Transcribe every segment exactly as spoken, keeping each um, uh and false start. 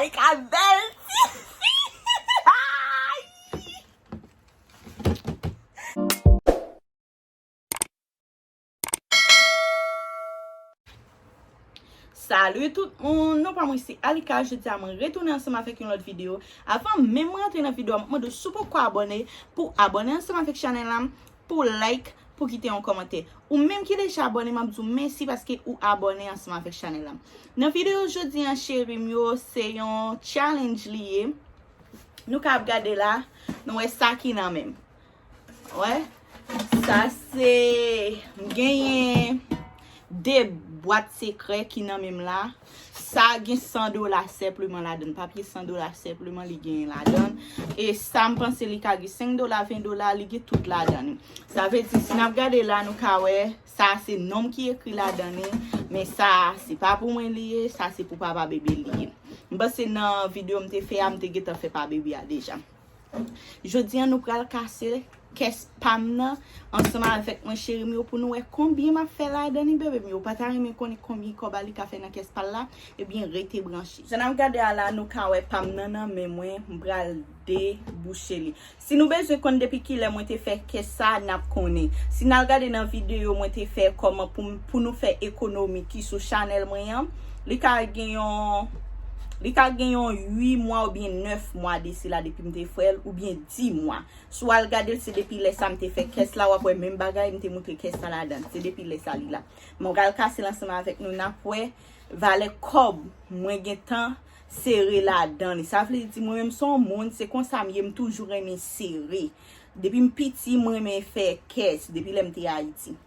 Alika bèl tifi. Salut tout moun, non pa mwen se Alika. Jodi a mwen retounen ansanm avèk yon lòt videyo. Avan menm mwen rantre nan videyo a, mwen mande w si w poko abòne, pou abòne ansanm avèk chanèl la, pou like, pou kite yon kòmantè. Ou menm ki deja abòne, m ap di w mèsi paske ou abòne ansanm avèk chanèl la. Nan videyo jodi a, cheri m yo, se yon challenge li ye. Nou ka ap gade la, nou wè sa ki nan men m. Wè, sa se, m genyen de bwat sekrè ki nan men m la. Sa gen san dola senpleman ladan l. Papye san dola senpleman li genyen ladan l. E sa m panse li ka gen senk dola, ven dola, li gen tout ladan li. Sa vle di, si n ap gade la, nou ka wè, sa se non m ki ekri ladan li. Men sa, se pa pou mwen li ye, sa se pou papa bebe li ye. M panse nan videyo m te fè a, m te gentan fè pa bebe a deja. Jodi a, nou pral kase kès pa m nan ansanm avèk mwen, cheri m yo, pou nou wè konbyen m ap fè ladan li, bebe m yo. Ou pa ta renmen konnen konbyen kòb Alika fè nan kès pa l la? Ebyen, rete branche. Jan n ap gade a la, nou ka wè pa m nan nan men mwen, m pral debouche li. Si nou bezwen konn depi kilè mwen te fè kès sa, n ap konnen. Si n al gade nan videyo mwen te fè kòman pou m, pou nou fè ekonomi ki sou chanèl mwen an, li ka gen yon, li ka gen yon uit mwa oubyen nèf mwa de sila depi m te fè l, oubyen dis mwa. Si w al gade l, se depi lè sa m te fè kès la, w ap wè menm bagay, m te moutre kès la ladan l. Se depi lè sa li la. Mwen pral kase l ansanm avèk nou, n ap wè valè kòb mwen gentan sere ladan li. Sa vle di, mwen menm se yon moun, se konsa m ye, m toujou renmen sere. Depi m piti, m renmen fè kès, depi lè m te Ayiti.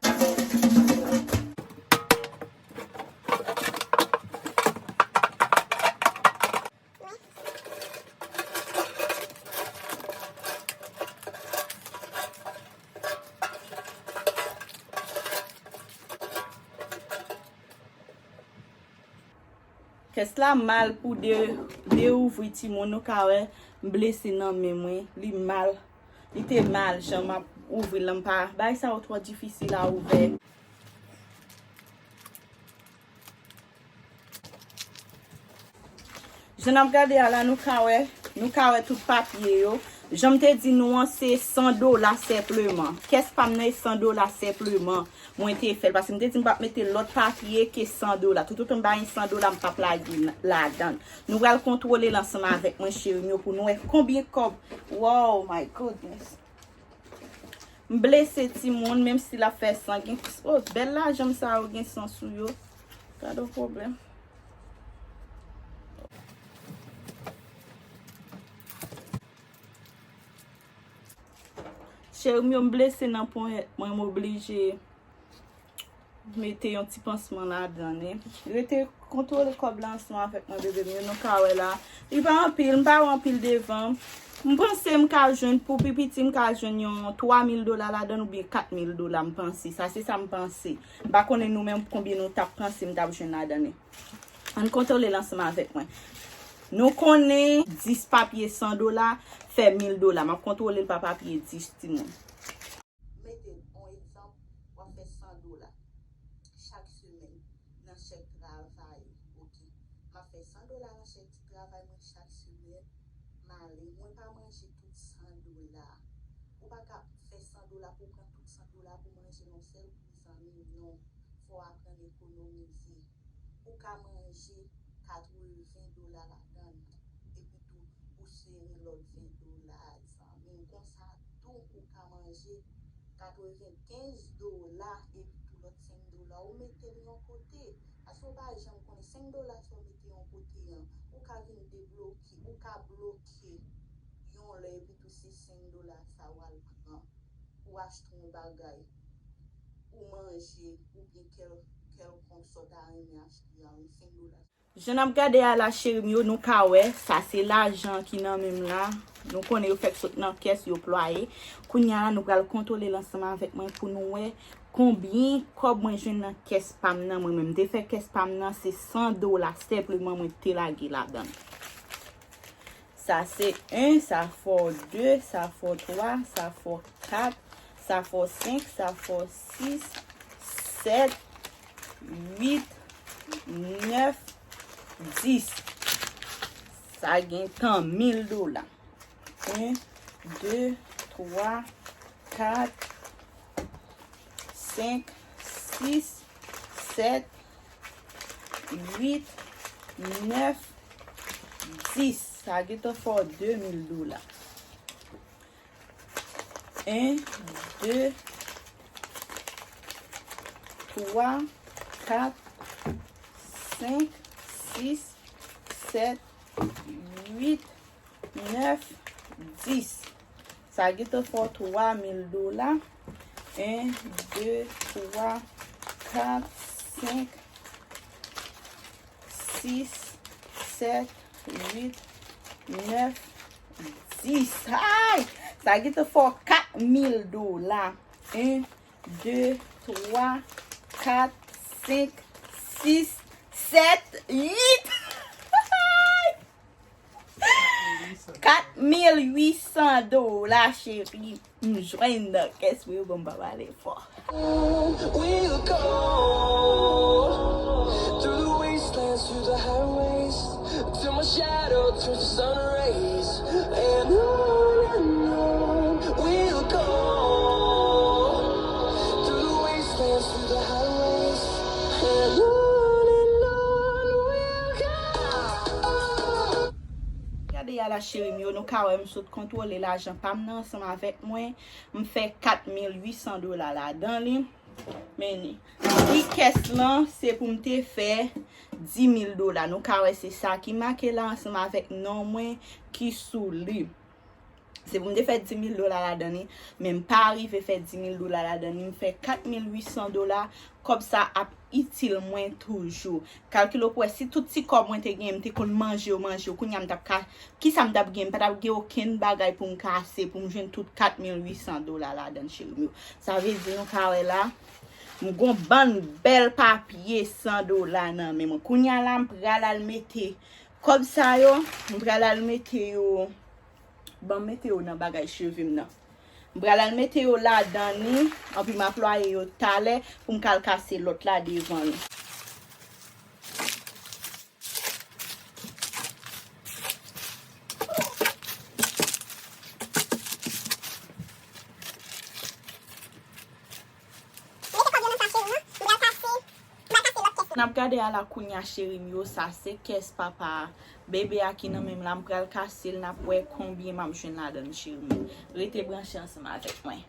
Kès la mal pou de, deouvri timoun, nou ka wè m blese nan men mwen, li mal, li te mal, jan m ap ouvri l la, m pa, bagay sa yo twò difisil a ouvè. Jan n ap gade a la, nou ka wè, nou ka wè tout papye yo. Jan m te di nou an, se san dola senpleman. Kès pa m nan e san dola senpleman mwen te fè l, paske m te di m p ap mete lòt papye ke san dola. Toutotan m pa gen san dola, m p ap lage n-, ladan l. Nou pral kontwole l ansanm avèk mwen, cheri m yo, pou nou wè konbyen kòb. Wow, my goodness. M blese timoun, menm si l ap fè san, gen, oh, bèl lajan m sa yo gen san sou yo. Gade yon pwoblèm. Cheri m yo, m blese nan ponyèt mwen, m oblije mete yon ti pansman ladan li. Rete kontwole kòb la ansanm avèk mwen, bebe m yo, nou ka wè la. Li pa anpil, m pa wè anpil devan. M panse m ka jwenn, pou pi piti, m ka jwenn yon twa mil dola ladan l oubyen kat mil dola, m panse. Sa se sa m panse. M pa konnen nou menm konbyen nou t ap panse m t ap jwenn ladan li. Ann kontwole l ansanm avèk mwen. Nou konnen dis papye san dola fè mil dola. M ap kontwole l pa papye dis, timoun. Mete yon egzanp, w ap fè san dola chak semèn nan chèk travay, oke. M ap fè san dola nan chèk travay mwen chak semèn, m ale. Mwen pa manje tout san dola. Ou pa ka fè san dola pou w pran tout san dola pou w manje nan yon sèl kou, zanmi m, non. Fò w aprann ekonomize. Ou ka manje katreven dola ladan l, epi tou ou sere lòt ven dola, zanmi m. Konsa tou ou ka manje katrevenkenz dola, epi tou lòt senk dola ou mete l yon kote. Paske ou pa janm konnen senk dola sa w mete yon kote an, ou ka vin debloke, ou ka bloke yon lè, epi tou se senk dola sa w al pran pou achte yon bagay, ou manje, oubyen kèl-, kèlkonk sa w ta renmen achte a, yon senk dola. Jan n ap gade a la, cheri m yo, nou ka wè, sa se lajan ki nan men m la. Nou konnen yo fèk sot nan kès, yo plwaye. Kounye a la, nou pral kontwole l ansanm avèk mwen pou nou wè konbyen kòb mwen jwenn nan kès pa m nan. Mwen menm, m te fè kès pa m nan, se san dola senpleman mwen te lage ladan l. Sa se en, sa fè w de, sa fè w twa, sa fè w kat, sa fè w senk, sa fè w sis, sèt, uit, nèf, dis. Sa gen tan mil dola. En, de, twa, kat, senk, sis, sèt, uit, nèf, dis. Sa gentan fè w de mil dola. En, de, twa, kat, senk, sis, sèt, uit, nèf, dis. Sa gentan fè w twa mil dola. En, de, twa, kat, senk, sis, sèt, uit, nèf, dis. Ay! Sa gentan fè w kat mil dola. En, de, twa, kat, senk, sis, sèt, uit. Kat mil uit san dola, cheri. M jwenn nan kès mwen yo, bon, m pa pale fò. We'll go through the wastelands, through the highways, till my shadow turns to sun rays. And on and on we'll go, through the wastelands, through the highways, and on and on we'll go. Gade a la, cheri m yo, nou ka wè m sot kontwole lajan pa m nan ansanm avèk mwen. M fè kat mil uit san dola ladan li. Men, pri kès lan, se pou m te fè di mil dola. Nou ka wè se sa ki make la ansanm avèk non mwen ki sou li. Se pou m te fè di mil dola ladan li, men m pa rive fè di mil dola ladan li. M fè kat mil uit san dola. Kòb sa ap itil mwen toujou. Kalkile pou wè si tout ti kòb mwen te genyen, m te konn manje yo, manje yo. Kounye a m t ap ka, kisa m t ap gen? M pa t ap gen okenn bagay pou m kase, pou m jwenn tout kat mil uit san dola ladan, cheri m yo. Sa vle di, nou ka wè la, m gon bann bèl papye san dola nan men mwen. Kounye a la, m pral al mete kòb sa yo, m pral al mete yo, ban m mete yo nan bagay cheve m nan. M pral al mete yo ladan li, anpi m a plwaye yo talè pou m ka al kase lòt la devan li. Mete kòb yo nan sa, cheri m, m pral kase. M pral kase lòt kès la. N ap gade a la kounye a, cheri m yo, sa se kès papa bebe a ki nan men m la. M pral kase l, n ap wè konbyen m ap jwenn ladan l, cheri m yo. Rete branche ansanm avèk mwen.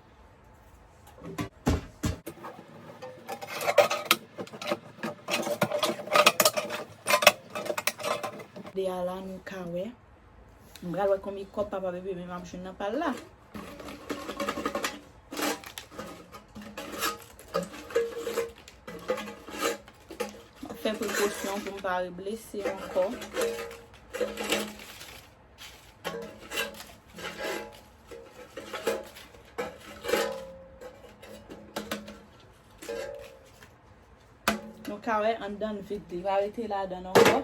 Gade a la, nou ka wè. M pral wè konbyen kòb papa bebe m ap jwenn nan pa l la. M ap fè prekosyon pou m pa reblese ankò. Nou ka wè anndan l vid, li pa rete ladan l ankò.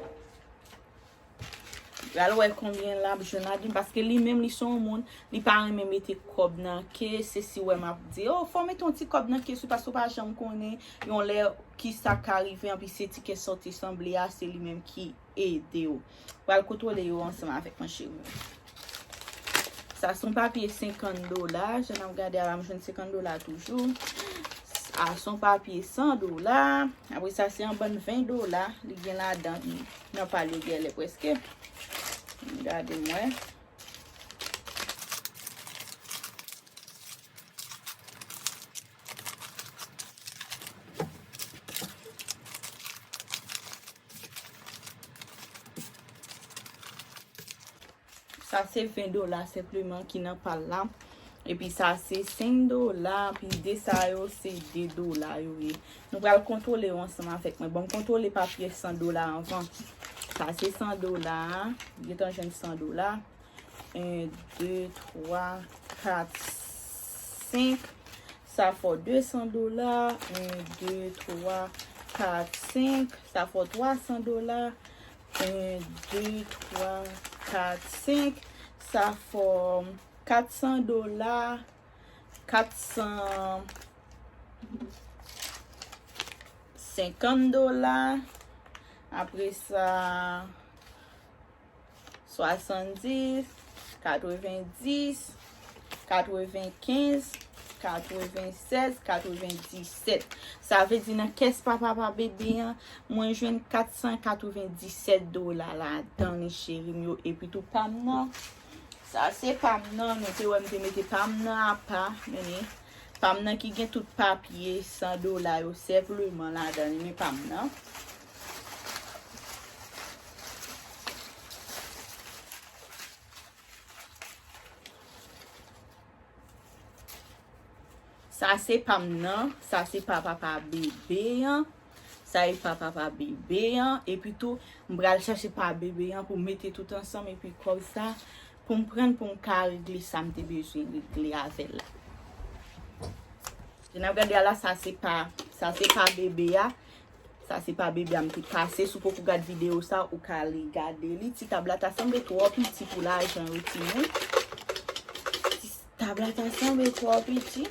Pral wè konbyen l ap jwenn ladan, paske li menm li se yon moun, li pa renmen mete kòb nan kès. Se si wè m ap di, "Oh, fò w mete yon ti kòb nan kès wi, paske w pa janm konnen yon lè kisa ka rive, anpi se ti kès sa w te sanble a, se li menm ki ede w." Pral kontwole yo ansanm avèk mwen, cheri. Sa se yon papye senkant dola, jan n ap gade a la, m jwenn senkant dola toujou. A, se yon papye san dola. Apre sa, se yon bann ven dola. Li gen ladan, nan pa l yo genlè prèske. Gade m wè. Sa se ven dola senpleman ki nan pa l la. Epi sa se senk dola, pi de sa yo se de dola yo ye. Nou pral kontwole yo ansanm avèk mwen. Bon, m kontwole papye san dola anvan. Sa se san dola a. Gentan jwenn san dola. En, de, twa, kat, senk. Sa fè w de san dola. En, de, twa, kat, senk. Sa fè w twa san dola. En, de, twa, kat, senk. Sa fè w kat san dola. Kat san senkant dola. Apre sa, Swasanndis, katrevendis, katrevenkenz, katrevensèz, katrevenndisèt. Sa vle di nan kès pa papa bebe an, mwen jwenn kat san katrevenndisèt dola ladan li, cheri m yo. Epi tou pa m nan, sa se pa m nan, nou te wè m te mete pa m nan apa, men pa m nan ki gen tout papye san dola yo senpleman ladan li, men pa m nan. Sa se pa m nan, sa se pa papa bebe an. Sa e pa papa bebe an. Epi tou, m pral chache pa bebe an pou m mete tout ansanm. Epi kòb sa, pou m pran l, pou m ka regle sa m te bezwen regle avè l la. Jan n ap gade a la, sa se pa, sa se pa bebe a. Sa se pa bebe a m te kase. Si w poko gad videyo sa, ou ka ale gade li. Ti tab la ta sanble twò piti pou lajan yo, timoun. Ti tab la ta sanble twò piti.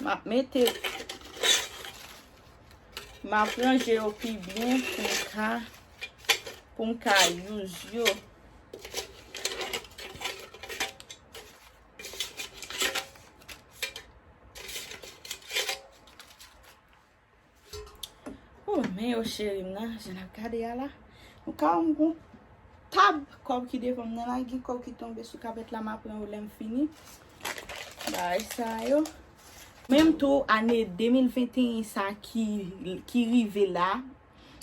M ap mete, m ap ranje yo pi byen pou m ka, pou m ka use yo. Oh, men yo cheri m nan, jan n ap gade a la. Nou ka wè m gon tab kòb ki devan m nan la, gen kòb ki tonbe sou kapèt la, m a pran yo lè m fini. Bagay sa yo. Menm tou, ane de mil venteyen sa ki, ki rive la,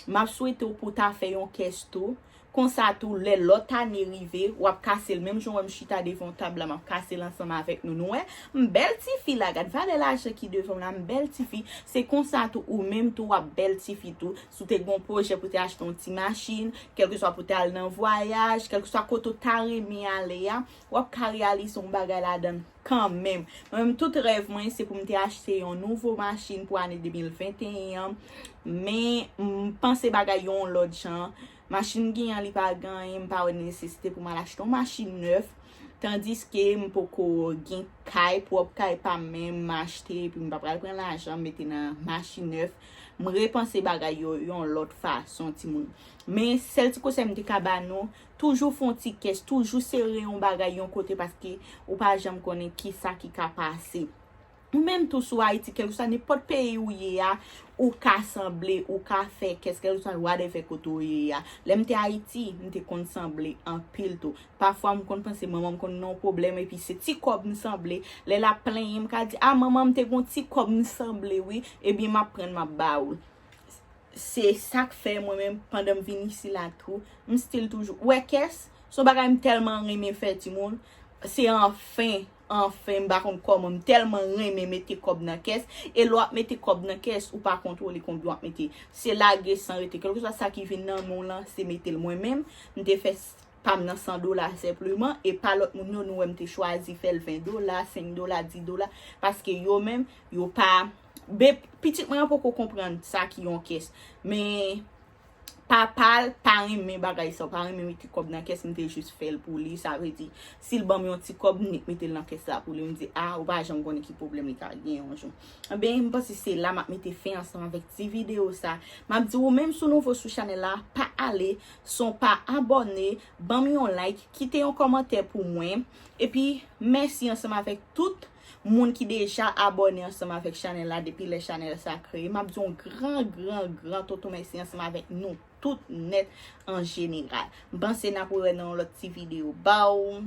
m ap swete w pou w ta fè yon kès tou. Konsa tou, lè lòt ane rive, w ap kase l. Menm jan w wè m chita devan yon tab la, m ap kase l ansanm avèk nou. Nou wè, m bèl tifi la, gad valè lajan ki devan m la, m bèl tifi. Se konsa tou, ou menm tou, w ap bèl tifi tou. Si w te gen yon pwojè pou w te achte yon ti machin, kèlkeswa pou w te al nan vwayaj, kèlkeswa kote w ta renmen ale a, w ap ka reyalize yon bagay ladan l kanmenm. Mwen menm, tout rèv mwen, se pou m te achte yon nouvo machin pou ane de mil venteyen an. Men, m panse bagay yo yon lòt jan. Machin m genyen an, li pa gen anyen, m pa wè nesesite pou m al achte yon machin nèf. Tandiske m poko gen kay, pwòp kay pa m menm, m achte, epi m pa pral pran lajan m mete nan machin nèf. M repanse bagay yo yon lòt fason, timoun. Men, sèl ti konsèy m te ka ba nou, toujou fè yon ti kès, toujou sere yon bagay yon kote, paske ou pa janm konnen kisa ki ka pase. Ou menm tou sou Ayiti, kèlkeswa nenpòt peyi ou ye a, ou ka sanble, ou ka fè kès, kèlkeswa whatever kote ou ye a. Lè m te Ayiti, m te konn sanble anpil tou. Pafwa, m konn panse manman m konn nan yon pwoblèm, epi se ti kòb m sanble. Lè l ap plenyen, m ka di, "A, manman, m te gon ti kòb m sanble, wi." Ebyen, m ap pran l, m ap ba ou l. Se sa k fè mwen menm, pandan m vin isi la tou, m still toujou. Ou wè kès, se yon bagay m tèlman renmen fè, timoun. Se anfen, anfen, m pa konn kòman, m tèlman renmen mete kòb nan kès. E lè w ap mete kòb nan kès, ou pa kontwole konbyen w ap mete. Se lage san rete. Kèlkeswa sa ki vin nan men w lan, se mete l. Mwen menm, m te fè pa m nan san dola senpleman, e pa lòt moun yo, nou wè m te chwazi fè l ven dola, senk dola, dis dola, paske yo menm, yo pa, be, pitit mwen an poko konprann sa ki yon kès, men papa l pa renmen bagay sa, pa renmen mete kòb nan kès, m te jis fè l pou li, sa vle di, si l ban m yon ti kòb, m nik mete l nan kès la pou li, m di, a, ou pa janm konnen ki pwoblèm li ka gen yon jou. Ebyen, m panse se la m ap mete fen ansanm avèk ti videyo sa. M ap di ou menm si w nouvo sou chanèl la, pa ale san w pa abòne, ban m yon like, kite yon kòmantè pou mwen. Epi, mèsi ansanm avèk tout moun ki deja abòne ansanm avèk chanèl la depi lè chanèl sa kreye. M ap di yon gran, gran, gran tonton mèsi ansanm avèk nou tout nèt an jeneral. M panse n ap rewè nan yon lòt ti videyo. Baww!